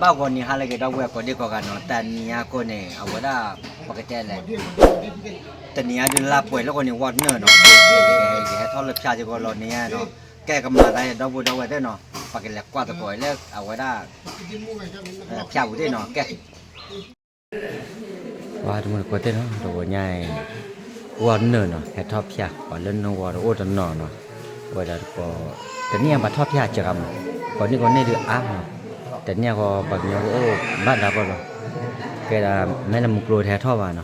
ဘၣ်ဂီၤနံၤဟါလၢအဂ့ၤ ဒီပုၢ်ဝဲၢ်ကိးဒံကိးဂၤနီၤ, တနံၤညါအဃိန့ၣ် အဝဲဒၣ် ပကတဲလဲၣ်, တနံၤညါဒုးလါပှဲၤလၢအဃိန့ၣ် ဝီနၢၣ်နီၤ, ယဟဲထီၣ်လၢဖၠၣ်စ့ၢ်ကီးလီၤန့ၣ်နီၤ, ကဲကမၤသးဒီပုၢ်ဒီဝဲၢ်သ့ၣ်နီၤ, ပကလဲၤကွၢ်သကိးလၢအဝဲဒၣ် ဖၠၣ်ပူၤသ့ၣ်နီၤ, ကဲ ပှၤတမုၢ်တကိးသ့ၣ်နီၤ, တဂီၤညါအံၤ ဝီနၢၣ်နီၤ ဟဲထီၣ်ဖၠၣ် ပှၤလၢနၢၣ်ဝီတအိၣ်တနီၤနီၤ, ဝဲဒၣ်တကိး, တနံၣ်ညါဘၣ်ထီၣ်ဖၠၣ်စှၤမး, ကိးနံၣ်ကိးနံၣ်ဒုးအါမး, တနံၣ်ညါဃီပှၤကညီကအိၣ်ဘၣ်ဒါကီၢ်လီၤ, ကဲဒၣ် မ့ၢ်လၢမုၢ်ကျိၤတဟဲထီၣ်ဘၣ်နီၤ,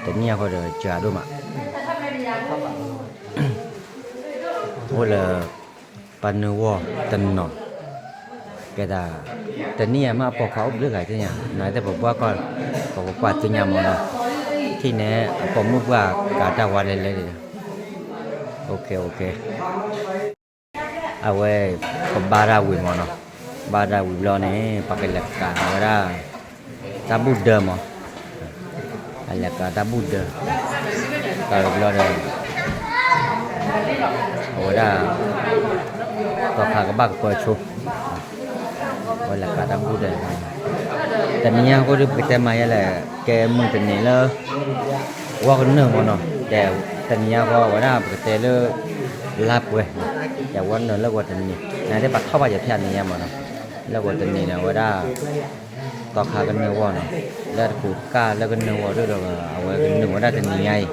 တနံၣ်ညါဃီဒီးစှၤဒိၣ်မး အိၣ်လၢ ပှၤနၢၣ်ဝီတနီၤ, ကဲဒၣ် တနံၣ်ညါမ့ၢ်အပိာ်ခွါအိၣ်ဘျုးဂၤသ့ၣ်ညါ, နသ့ၣ်ပဘှါကီၢ် ပကကွၢ်သ့ၣ်ညါမးနီၤ, ထံၣ်န့ၣ် အပိာ်မုၣ်ပှၢ်ကးတၢ်ဝါလဲၤလဲၤန့ၣ်, အဝဲ ပဘါတၢ်ဝံၤမးနီၤ, ဘါတၢ်ဝံၤဘျီန့ၣ် ပကလဲၤကးဝဲဒၣ် တၢ်ဘူၣ်ဒၢမး, အလဲၤကးတၢ်ဘူၣ်ဒၢ, ကးဝံၤဘျီန့ၣ် အဝဲဒၣ် သီခါကဘၣ်ကပၢဆိ, အဝဲလဲၤကးတၢ်ဘူၣ်ဒၢ, တနံၤညါအဃိဒီး ပကတဲမၤယဲလဲၣ်, ကဲမုၢ်တနံၤလၢ ဝီကနၢၣ်မးနီၤ, ကဲတနံၤညါဃီဝဲဒၣ် ပကတဲလၢ လါပှဲၤ, ကဲဝီနၢၣ်လၢဂီၤတနံၤ, နသ့ၣ်ပှၤထီၣ်ဘၣ်ယဖၠၣ်နံၤညါမးနီၤ, လၢဂီၤတနံၤန့ၣ် အဝဲဒၣ် သီခါကနၢၣ်ဝီနီၤ, လၢတကူးကၢ်လၢကနၢၣ်ဝီဒၣ်ဒီး အဝဲကနၢၣ်ဝဲဒၣ်တနံၤညါအံၤ, သီ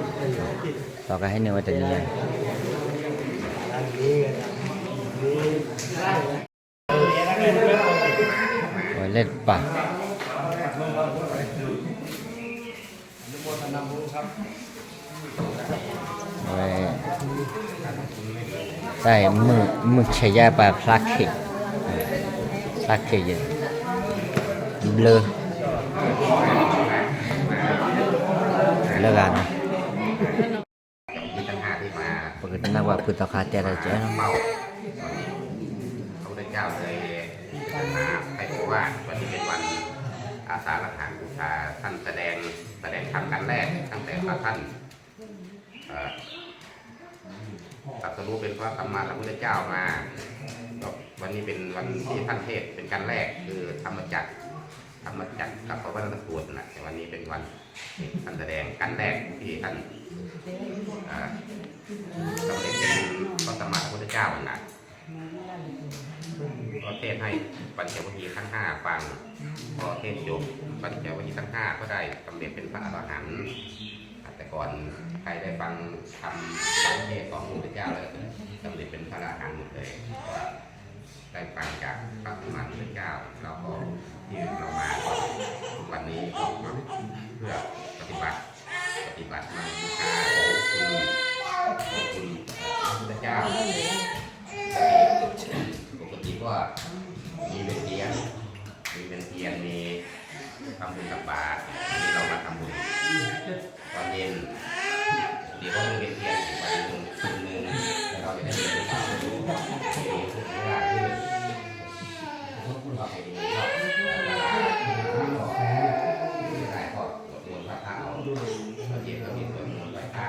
ခါဟဲနုာ်ဝဲတနံၤညါအံၤ ဝဲလဲၣ်တပၤ, ဝဲ တၢ်အံၤ မုၢ်ဆဲးယါပှၤဖျါခ့, ဖျါခ့ယဲ, ဘျၢ, လၢဂၤနီၤ ပကနၢ်ပှၤဖုသီခါတဲတၢ်ကဲနီၤ พระพุทธเจ้าเลยมาให้โอวาทวันนี้เป็นวันอาสาฬหบูชา ท่านแสดง แสดงธรรมกันแรก ตั้งแต่พระท่าน เอ่อ ตรัสรู้เป็นพระสัมมาสัมพุทธเจ้ามา ก็วันนี้เป็นวันที่ท่านเทศน์เป็นกันแรก คือธรรมจักร ธรรมจักรกัปปวัตตนสูตรนะ แต่วันนี้เป็นวันที่ท่านแสดงกันแรกที่ท่าน เอ่อ สำเร็จเป็นพระสัมมาสัมพุทธเจ้านะ ก็เทศน์ให้ปัญจวัคคีย์ทั้งห้าฟัง พอเทศน์จบ ปัญจวัคคีย์ทั้งห้าก็ได้สำเร็จเป็นพระอรหันต์ แต่ก่อนใครได้ฟังธรรมเทศน์ของพระพุทธเจ้าแล้วสำเร็จเป็นพระอรหันต์หมดเลย ก็ได้ฟังจากพระสัมมาสัมพุทธเจ้า แล้วก็ที่เรามาก็ทุกวันนี้ก็เพื่อปฏิบัติ ปฏิบัติมาบูชาขอบคุณ ขอบคุณพระพุทธเจ้า ปกติก็มีเวียนเทียน มีเวียนเทียน มีทำบุญตักบาตร วันนี้เรามาทำบุญ ตอนเย็น ปกติก็มีเวียนเทียนอีกวันหนึ่ง คืนหนึ่ง เราจะได้มีความรู้ มีรู้สึกว่า เออ เราไปดูยอด เวลา ไม่ได้ก็ สวดมนต์ไหว้พระเอา ตอนเย็นก็มีสวดมนต์ไหว้พระ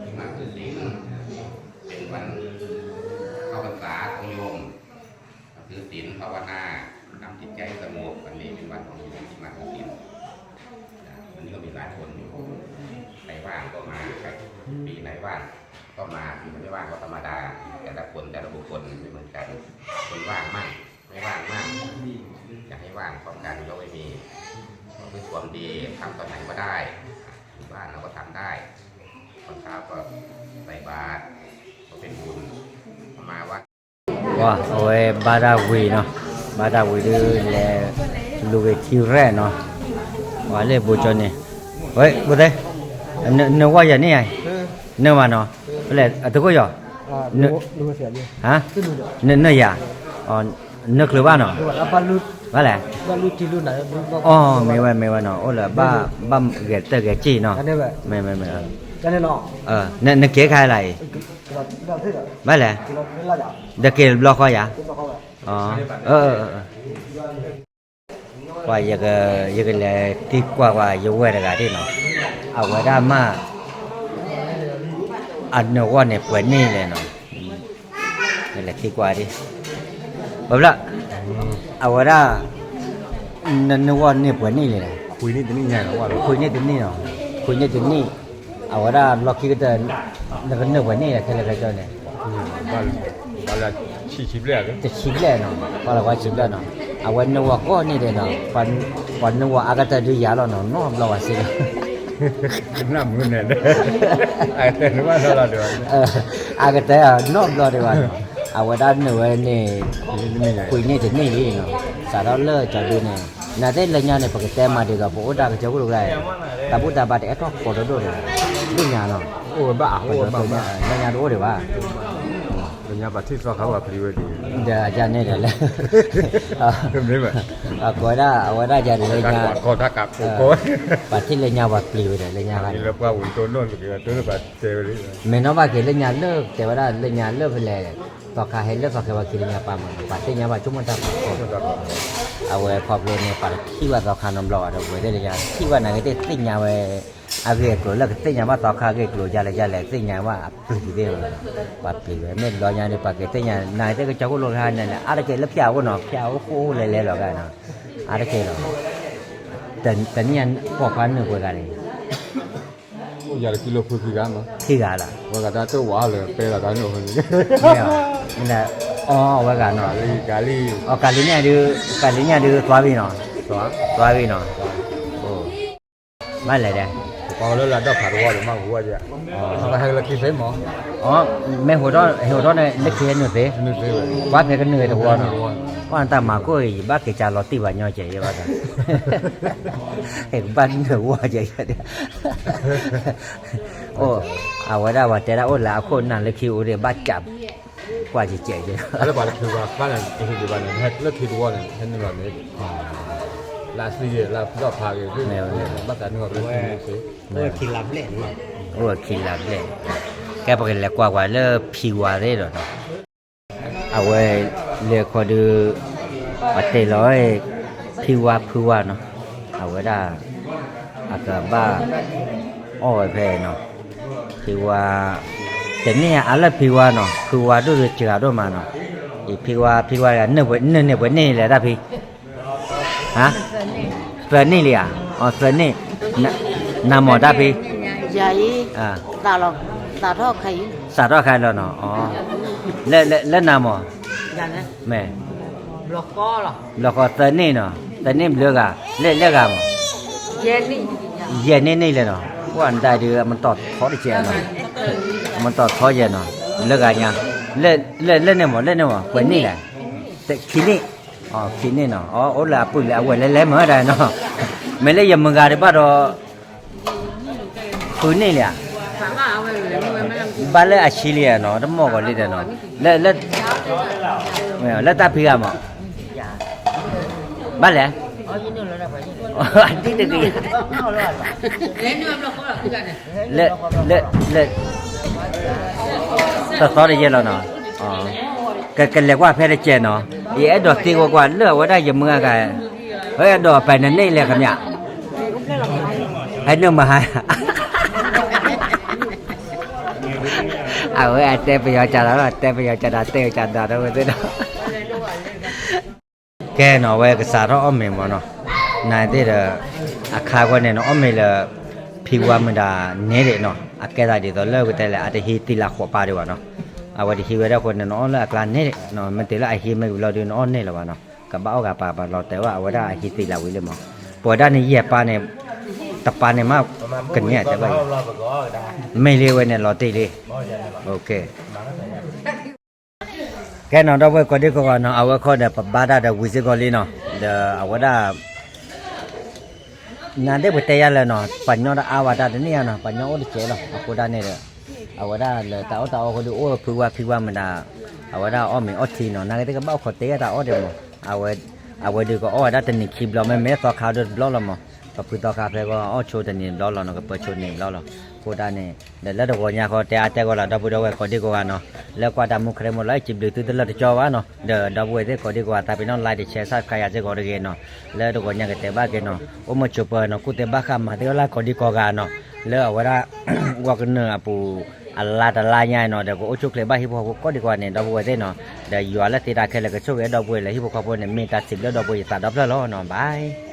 ที่มาถือศีล เป็นวันเข้าพรรษาของโยม ถือศีลภาวนา ทำจิตใจสงบ วันนี้เป็นวันของโยมที่มาถือศีล นะ วันนี้ก็มีหลายคนอยู่ ใครว่างก็มา ใคร ปีไหนว่างก็มา ปีไหนไม่ว่างก็ธรรมดา แต่ละคนแต่ละบุคคลไม่เหมือนกัน คนว่างมั่ง ไม่ว่างมั่ง อยากให้ว่างพร้อมกันก็ไม่มี ก็คือความดีทำตอนไหนก็ได้ อยู่บ้านเราก็ทำได้ ตอนเช้าก็ใส่บาตร ก็เป็นบุญ เอามาวัด ဝဲ အဝဲဘါတၢ်ဝံၤနီၤ, ဘါတၢ်ဝံၤဒုးလဲၤလူၤက့ၤထံရဲၣ်နီၤ, ဝဲလၢဘိကၠီန့ၣ်, ဝဲ ဘိသ့, နၢၤဝီယၤန့ၣ်ယၤ, နၢၤဘၣ်နီၤ, ဖဲလဲၣ်အတကိးယီၤ, ဟါ, နၢၤယၤ, နၢၤချုးဘၣ်နီၤ, ဘၣ်လဲၣ်, အီ မ့ၢ်ဝဲ မ့ၢ်ဝဲနီၤ, အိၣ်လၢဘၣ်ဂဲၤတၢ်ဂဲၤစ့ၢ်နီၤ, မ့ၢ်မ့ၢ်မ့ၢ်, နကဲခါလၢအံၤ ဘၣ်လဲၣ်, ဒီးက့ၤဘျီဃီယၤ, ပှၤ ယကလဲၤသံကွၢ်ကွၢ်ယဝဲၢ်တဂၤဒ်နီၤ, အဝဲဒၣ်မ့ၢ် အနၢၤဝီန့ၣ်ပှဲၤန့ၢ်လဲၣ်နီၤ, ယလဲၤသံကွၢ်ဒ်, ဘၣ်ဘျီ, အဝဲဒၣ် နနုာ်ဝီန့ၢ်ပှဲၤနံၣ်လဲၣ်, ခွံနံၣ်တနံၣ်, ခွံနံၣ်တနံၣ်, ခွံနံၣ်တနံၣ်, အဝဲဒၣ်လီၢ်ခံကတၢၢ် နကနုာ်ပှဲၤနံၣ်လဲၣ် ခဲလၢာ်ခဲဆ့န့ၣ်, တဆံဘျဲၣ်နီၤ, ပှၤလၢပှၤဆံဘျဲၣ်နီၤ, အဝဲနုာ်ဝီကိးနံၣ်ဒဲးနီၤ, ပှၤနုာ်ဝီအါကတၢၢ်ဒုးယၤလီၤနီၤ, နီတဘျီဘၣ်စ့ၢ်ကီး အကတၢၢ်နီတဘျီဒံးဘၣ်နီၤ, အဝဲဒၣ်နုာ်ဝဲန့ၣ် ခွံနံၣ်တနံၣ်လံနီၤ, စးထီၣ်လၢကၠီၤဒုန့ၣ်, နာ်သ့ၣ်လၢညါန့ၣ် ပကတဲမၤဒ်သိး ပအိၣ်တၢ်ကစီၣ်ခိၣ်တကရၢ, တၢ်ဘူၣ်တၢ်ဘါတအဲၣ်ထီၣ်ကိးတဒိၣ်ဒံးဘၣ်, လၢညါနီၤ, လၢညါတအိၣ်ဒံးဘၣ်, လၢညါပှၤထံၣ်သီခါပှၤပျံၤဝဲဒ်, ဒီးယၤန့ၣ်ဒီးလၢ အဝဲဒၣ်ယၤန့ၣ်လၢညါ ပှၤထံၣ်လၢညါပှၤပျံၤဝဲဒီး လၢညါခါန့ၣ် မ့ၢ်နီၣ်ဘၣ်က့ၤလၢညါလၢ တဲဝဲဒၣ်လၢညါလၢဖဲလဲၣ်, သီခါဟဲလၢသီခါပှၤခံလၢညါပာ်မး ပှၤသ့ၣ်ညါဘၣ်ဆိကမိၣ်တၢ်ဖးကီ, အဝဲခီဖျိန့ၣ် ပှၤတထံၣ်ဘၣ်သီခါနီတဘျီဘၣ်ဒီး ပဝဲသ့ၣ်လၢညါထံၣ်ဘၣ်နာ်က့သ့ၣ်ညါဝဲ အဂ့ၢ်အကျိၤလၢကသ့ၣ်ညါဘၣ်သီခါအဂ့ၢ်အကျိၤ ယၤလဲၣ်ယၤလဲၣ် သ့ၣ်ညါဘၣ်အပျံၤသ့ၣ်, ပှၤပျံၤဝဲမ့ၢ်လီၤညါန့ၣ် ပှၤကသ့ၣ်ညါ နာ်က့သ့ၣ်ကစၢ်ခိၣ်လိာ်ခါန့ၣ် အါတက့ၢ်လၢဖၠၣ်အိၣ်နီၤ ဖၠၣ်အိၣ်ဃိအိၣ်လဲၤလဲၤလီၤဂၤနီၤ, အါတက့ၢ်လီၤ, တနံၣ်ညါပိာ်ခွါနုာ်ပှဲၤဂၤန့ၣ် အိၣ်ယၤတကံလိာ်ဖုခံဂၤမး, ခံဂၤလီၤ, ဝဲဂၤတၢ်တိၢ်ဝးလၢပဲလီၤတၢ်န့ၣ်, မ့ၢ်, အဝဲဂၤနီၤ, ကလံၤညါဒုး, ကလံၤညါဒုးသွါဝံၤနီၤ, သွါဝံၤနီၤ, ဘၣ်လဲၣ်ဒဲး, ပှၤလၢလၢဒီဖးတဝီဒီးမးဝဲ, ဟဲလၢခံသ့မး, မ့ၢ်ဟိထီၣ်န့ၣ် လၢခံဟဲနုာ်သ့, ကွၢ်ဖဲကနုာ်ဝဲတဝီနီၤ, ကွၢ်နတၢ်မၤကိၢ်အံၤ ယဘၣ်က့ၤကၢ်လီၤတံၢ်ဘၣ်ညီကဲးယဲဘၣ်, ဟဲကဘၣ်နုာ်ဝီကဲး အိၣ်, အဝဲဒၣ်ပှၤတဲဒၣ်အိၣ်လၢအခိၣ်နၢ်လၢခံအိၣ်ဒံးဘၣ်ကး, ကွၢ်ကဲးကဲး, လၢပှၤတချုးဘၣ်ခါန့ၣ် တချုးဘၣ်န့ၣ် လၢခံတဝီန့ၣ် ဟဲနုာ်လီၤန့ၣ်, လၢအသံဂ့ၤ လၢအဒီၣ်ဖးဂ့ၤ ဘၣ်သးနုာ်လီၤလၢခံန့ၣ်သ့, အိၣ်ခံလါဘျဲၣ်, ကဲပကလဲၤကွၢ်ကွၢ်လၢဖံဝါသ့ၣ်ဒီးနီၤ အဝဲလဲၤခီဒုး ပတဲလီၤ ဖံဝါဖုဝါနီၤ, အဝဲဒၣ် အကဘၣ် အီၣ်ဝဲဖဲနီၤ, ဖံဝါ တန့ၢ်အါလၢဖံဝါနီၤ, ဖုဝါဒိၣ်ဒိၣ်စှၤဒိၣ်မးနီၤ, အံၤဖံဝါ ဖံဝါ နုာ်န့ၢ်ပှဲၤန့ၢ်လဲၣ်တၢ်ဖံ သၢနံၣ်လံဧါ, အသၢနံၣ်, နမၤတၢ်ဖံ, ယၤအံၤ, သးထီၣ်ခဲအံၤ, စးထီၣ်ခဲလီၤနီၤ, လၢနမၤ, မ့ၢ်, ဘျီဃီသၢနံၣ်နီၤ, သၢနံၣ်ဘျုးဂၤ, လၢလၢဂၤမး, ယဲၢ်နံၣ်န့ၣ်လဲၣ်နီၤ, ပှၤနတၢ်ဒုး အမတီၢ်ထီတကဲးနီၤ, အမတီၢ်ထီယဲၢ်နီၤ, လၢဂၤညါ, လၢန့ၣ်မး လၢန့ၣ်မး ပှဲၤနံၣ်လဲၣ်, ခံနံၣ် ခံနံၣ်နီၤ, အိၣ်လၢအပုၢ်လၢအဝဲၢ်လဲၤလဲၤမၤဒၣ်နီၤ, မ့ၢ်လၢယမုၢ်ဂၤတဘၣ်ဒီး, ဃုနံၣ်လံဧါ, ဘၣ်လၢအဆံလံဧါနီၤ, တမီၢ်ဂီၤလံဒီးနီၤ, လၢ, လၢတၢ်ဖံဂၤမး, ဘၣ်လဲၣ်, ဒ်တဂ့ၤ လၢ, လၢ, လၢ, တသီတယဲၢ်လီၤနီၤ, ကလဲၤကွၢ်ဖဲတကဲးနီၤ, ယအဲၣ်ဒိးသံကွၢ်ကွၢ်လၢအဝဲဒၣ်ယမုၢ်ဂၤ, အဲၣ်ဒိးဖဲနန့ၣ်လဲၣ်ခမၣ်, ဖဲနမဟါ, အဝဲအတဲပယီၤကၢ်ဒီး တဲပယီၤကၢ်ဒီး တဲပယီၤကၢ်ဒီး တဝဲသ့ၣ်ဒီး ကဲနီၤ အဝဲကစးထီၣ်အီၣ်မ့ၤမးနီၤ, နသ့ၣ်ဒီး အခါဃီန့ၣ်နီၤ အီၣ်မ့ၤလၢ ဖံဝါမုၢ်ဒၣ်န့ၣ်ဒံးနီၤ, အကဲသးဒ်သိးလၢကတဲလဲၣ် အတဟံးသံလၢဃိးပၢ်ဒံးဘၣ်နီၤ, အဝဲတဟံးဝဲဒၣ်ဃိန့ၣ် နအီၣ်လၢအကျါန့ၣ်ဒံးနီၤ, မ့ၢ်တုၤလၢအဟံးမ့ၢ်ဝံၤလီၤဒုး နအီၣ်န့ၢ်လၢၤဘၣ်နီၤ, ကဘၣ်အီၣ်ဂၤပာ်ပာ်လီၤတဲာ်ဘၣ် အဝဲဒၣ်အဟံးသံလၢဝံၤလံမး, ပဝဲဒၣ်န့ၣ်ယဲၢ်ပၢ်န့ၣ် တပၢ်န့ၣ်မး ကန့ၢ်တဲဘၣ်, မ့ၢ်လံဝဲန့ၣ်လီၤတံၢ်လံ, ကဲနီၤ ဒီပုၢ်ဝဲၢ်ကိးဒံကိးဂၤနီၤ အဝဲခီဒီး ပဘါတၢ်ဒီးဝံၤစ့ၢ်ကီးလံနီၤ, ဒီးအဝဲဒၣ် နဒ့ပတဲယါလၢနီၤ ပှၤညီတအါဝဲတၢ်တန့ၢ်ဧါနီၤ ပှၤညီအိၣ်တကဲးလီၤ အဃိဒၣ်န့ၣ်ဒီး အဝဲဒၣ်လၢတၢ်အီၣ်တၢ်အီဃိဒုး အိၣ်ဖုဝါဖံဝါမတၤ အဝဲဒၣ်အီၣ်မ့ၤအီၣ်ထံနီၤ နာ်က့သ့ၣ်ကဘၣ်အိၣ်ခိးတဲယါတၢ်အီၣ်ဒံးမး အဝဲဒုးကအီၣ်ဝဲဒၣ်တနံၤခံဘျီ မ့မ့ၢ်သီခါဒုးတဘျီလီၤမး ပဖုသီခါဖဲကအီၣ်ဆိတနံၤတဘျီလီၤနီၤ ကပၢဆိတနံၤတဘျီလီၤ အဃိဒၣ်န့ၣ် ဒီးလၢတဂီၤညါဃီတဲအါတဲဂီၤလၢ ဒီပုၢ်ဒီဝဲၢ်ကိးဒံကိးဂၤနီၤ လၢကွၢ်တၢ်မူခရ့မးလီၤ စံးဘျုးသုတလၢတကၠီဘၣ်နီၤ ဒီးဒီပုၢ်ဝဲၢ်သ့ၣ်ကိးဒံကိးဂၤ သးပ့ၤနီၣ် like share subscribe ယၤစ့ၢ်ကီးတဂ့ၤနီၤ လၢတဂီၤညါကတဲဘၣ်က့ၤနီၤ အိၣ်မုာ်ဆိးပၢၤနီၤ ကူၣ်သ့ဘၣ်ဃးမၤသ့ၣ်အီၣ်လၢကိးဒံကိးဂၤနီၤ လၢအဝဲဒၣ် ဂီၤကနၢၤအပူၤ အလါတလါညါနီၤ ဒီးကအိၣ်ဆူၣ်ချ့ဘၣ်ဟံၣ်ဖိဃီဖိကိးဒံကိးဂၤန့ၣ် ဒီပုၢ်ဝဲၢ်သ့ၣ်နီၤ ဒီးယွၤလၢသ့တၢ်ခဲလၢာ်ကဆိၣ်ဂ့ၤဒီပုၢ်ဝဲၢ်လၢဟံၣ်ဖိဃီဖိန့ၣ် မ့ၢ်တၢ်စံးဘျုးဒီပုၢ်ဝဲၢ်ယသးဒီဖျၢၣ်လီၤနီၤ bye